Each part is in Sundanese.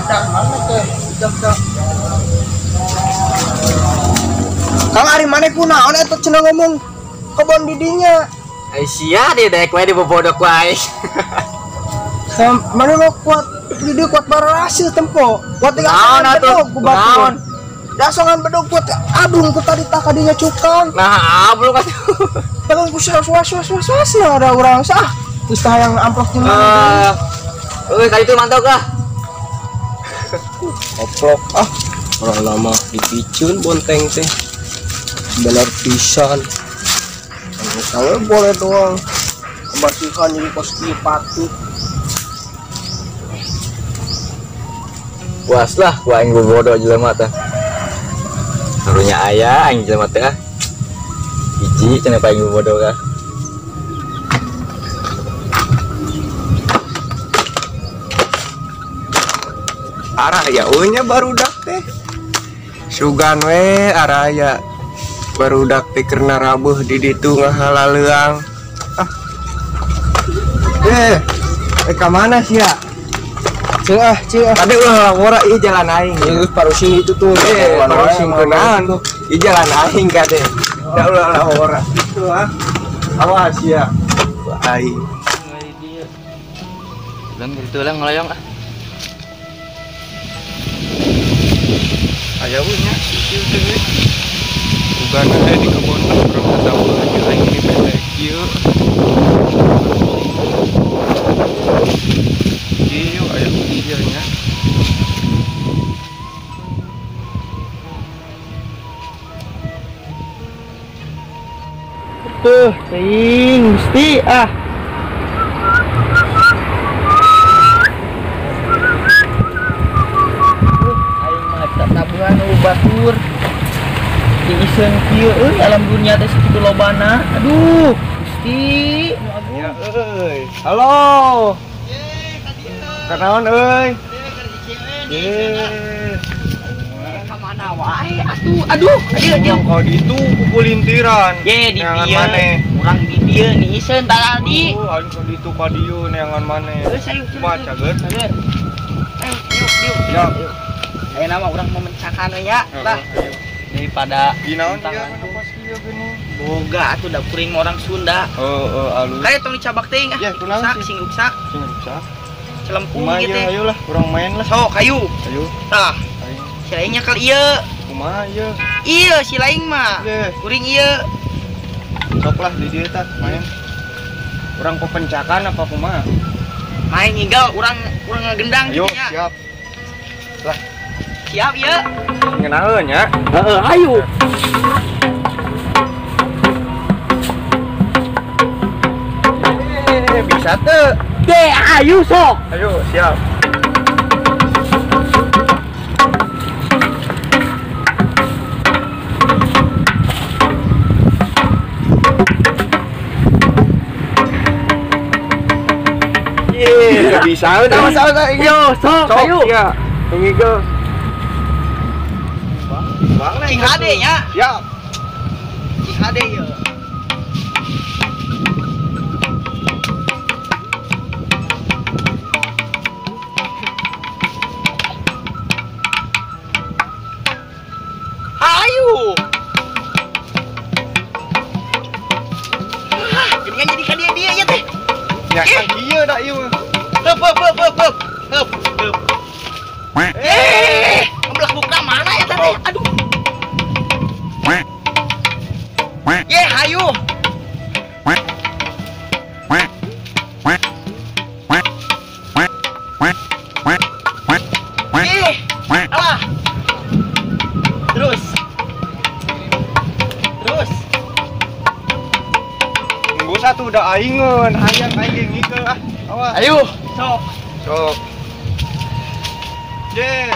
Udah mana teh? Udah. Kang ari maneh kunaon eta cenah ngomong kebon didinya. Ai sia dia daek wae dibobodok wae. Mana lo kuat di dieu kuat barasih tempo. Kuat Naon atuh? Naon? Dasongan bedog kuat ablung ku tadi tah kadinya cukang. Nah, ablung atuh. Tangan ku was was was was nah ada urang sah. Terus tah yang amplop di mana? Euy, kali itu mantap lah. Oplok ah. Orang lama dipicun bonteng teh. Bener pisan. Kalau boleh doang. Kebersihan jadi pos kieu patut. Puas lah, gua aing bodoh jelema teh. Karunya aya aing jelema teh ah. Hiji cenah aing bodoh kah. Arah ya euy nya barudak teh. Sugan we arah ya. Barudak teh keur narabeuh di ditu ngahalaleang. Ah. Ka mana sia? Ceuh, ceuh. Tadi ulah ngora ieu jalan aing. Geus parusing itu tuh. Parusing kunaon? Ieu jalan aing kade. Da ulah ngora itu ah. Awas ya. Aing. Lang gitu lang ngelayong ah. Aya we nya sieu teh we. Ugana teh di kebon urang tatawa aja aing di bete kieu. Kieu aya ieu nya. Tuh, teuing Gusti ah. Aing mah tabuhan batur. Diiseun kieu euy alam dunia teh sakitu lobana. Aduh, Gusti, nu agung. Ya euy. Halo. Ye, ka dieu. Kanaon euy? Ye, ka mana wae atuh. Aduh, ka dieu. Ka ditu kukulintiran. Ye, di dieu. Urang di dieu niiseun tadi. Oh, aing ka ditu ka dieu neangan maneh. Geus ayo kumaha cager? Cager. Ayo, yuk, yuk. Siap. Ayeuna mah urang memencakan we nya. Lah. Daripada dinaon ieu anu kos kieu geuning. Boga atuh da kuring mah orang Sunda. Heeh, alus. Kayak tong dicabak teuing ah. Ya, ruksak sing ruksak. Sing ruksak. Celempung ieu teh. Ayo lah, urang main lah. Sok, hayu. Ayo. Tah. Si laing nyekel ieu. Kumaha ieu? Ieu si laing mah. Kuring ieu. Sok lah di dieu tah main. Urang pepencakan apa kumaha? Main ngigal urang urang ngagendang kitu nya. Siap. Lah. Siap ieu. Ngenaheun nya. Heeh, ayo. Bisa teu? Deh, ayo sok. Ayo, siap. Ye, bisa udah. Sama-sama. Yo, sok, ayo. Ya, ngigel. Cing hade nya. Siap. Cing hade ieu. Ayo. Ah, geningan jadi ka dieu ya teh. Ya kan ieu da ieu mah. Heup heup heup heup. Heup heup. Eh, ngeblak buka mana ya teh? Aduh. Ye, hayu. Ih, alah. Terus. Terus. Tunggu satu udah aingeun, hayang aing ngikeul ah. Awas. Ayo, sok. Sok. Ye.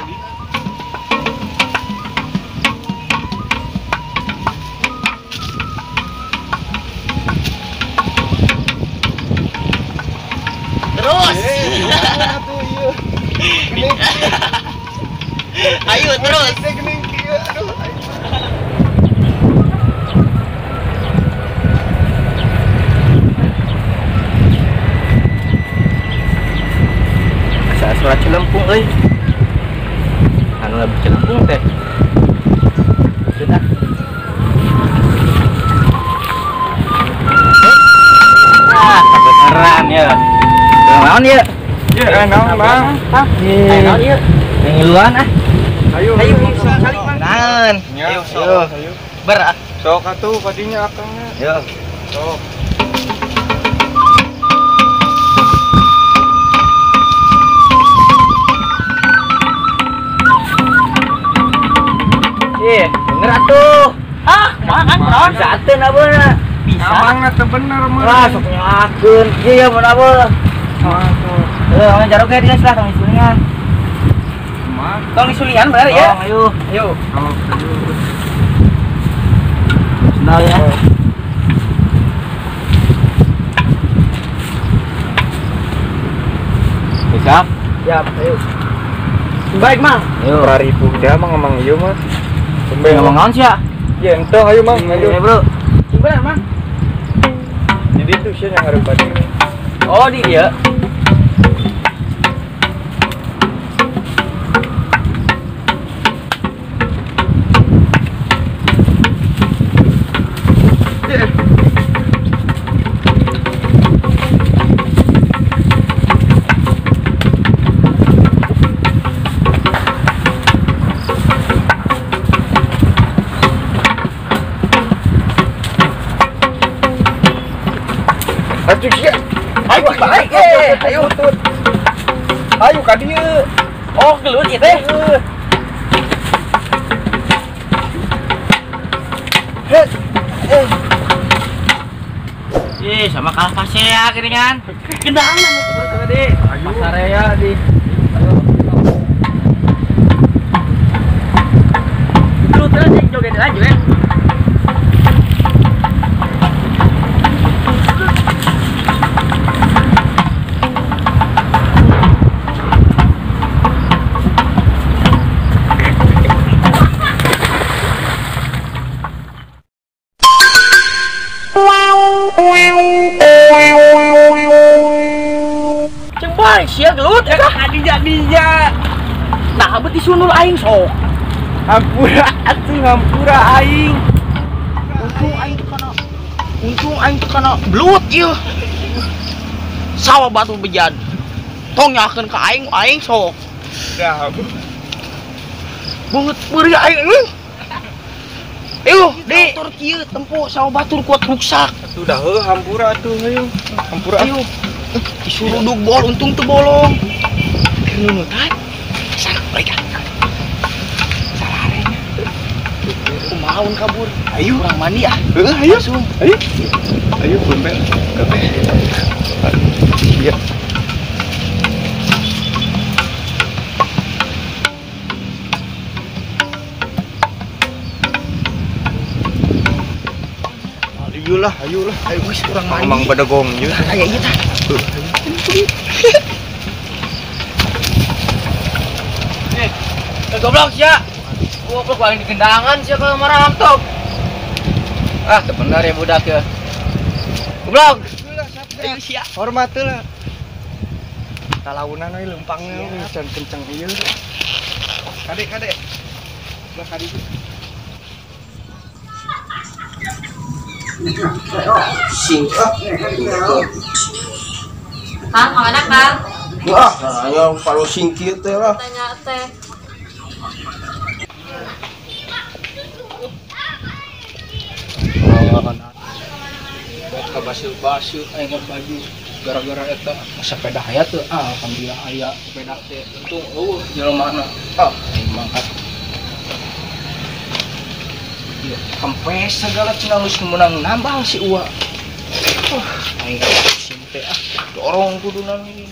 Terus. Ayo terus. Asa suara celempung euy. anu lebih celengkung teh. Sudah. Ah, kebenaran ya. Naon ieu? Ya, naon, Bang? Hah? Naon ieu? Ngiluan ah. Ayo, ayo saling Mang. Naon? Ayo, sok, ayo. Ber ah. Sok atuh kadinya akangnya. Yo. Sok. Ih, bener atuh. Ah, kumaha kan naon? Sateun abeuna. Bisa. Amangna teu bener mah. Wah, sok nyakeun. Ieu ya mun abeuna. Tuh. Heuh, jarok ge dinas lah tong disulingan. Kumaha? Tong disulingan bener ya? Tong, ayo. Ayo. Sok, ayo. Sendal ya. Siap? Siap, ayo. Baik, Mang. Ayo. Raripuh dah Mang emang ieu mah. Tumben ngomong naon sia? Ya entong ayo Mang, ayo. Ayo, Bro. Bener, Mang. Jadi itu sih yang harus tadi. Oh, di dia. Aduh, sia. Ayo balik, ayo tutut. Ayo ka dieu. Oh, gelut ieu teh. Ih, sama kalah pasea gini kan. Gendangan itu tadi. Pasarea di. Terus terus joget lagi, ya. Cembay, sia gelut ya kah? Adinya. Nah, abet disunul aing sok. Hampura atuh, hampura aing. Untung aing teu kana belut ieu. Sawah batu bejad. Tong nyakeun ka aing, aing sok. Dah. Beungeut beureuh aing euy. Ayo, di motor kieu tempo sawah batur kuat ruksak. Atuh dah heuh hampura atuh ayo. Hampura. Ayo. Disuruh dug bol untung teu bolong. Nunutan. Salah mereka. Salah arenya. Kumaha kabur. Ayo urang mandi ah. Heuh, ayo. Langsung. Ayo. Ayo gombel. Kabeh. Iya. Ayolah, ayolah. Ayo geus urang mandi. Emang bedegong ieu. Aya ieu tah. Goblok sia. Goblok paling di gendangan sia kalau marah amtok. Ah, teu bener ya budak ya. Goblok. Ayo sia. Hormat lah. Talaunan we leumpangna can kenceng ieu. Kade, kade. Belah kadi. Sing ah. Kang, kemana Kang? Wah, ayo kalau sing kieu teh lah. Tanya teh. Kabasuh-basuh aing baju gara-gara eta sepeda aya teu ah alhamdulillah aya sepeda teh untung eueuh jelema na ah aing mangkat ieu kempes segala cenah geus meunang nambang si Uwa. Aing pusing teh ah dorong kuduna ini.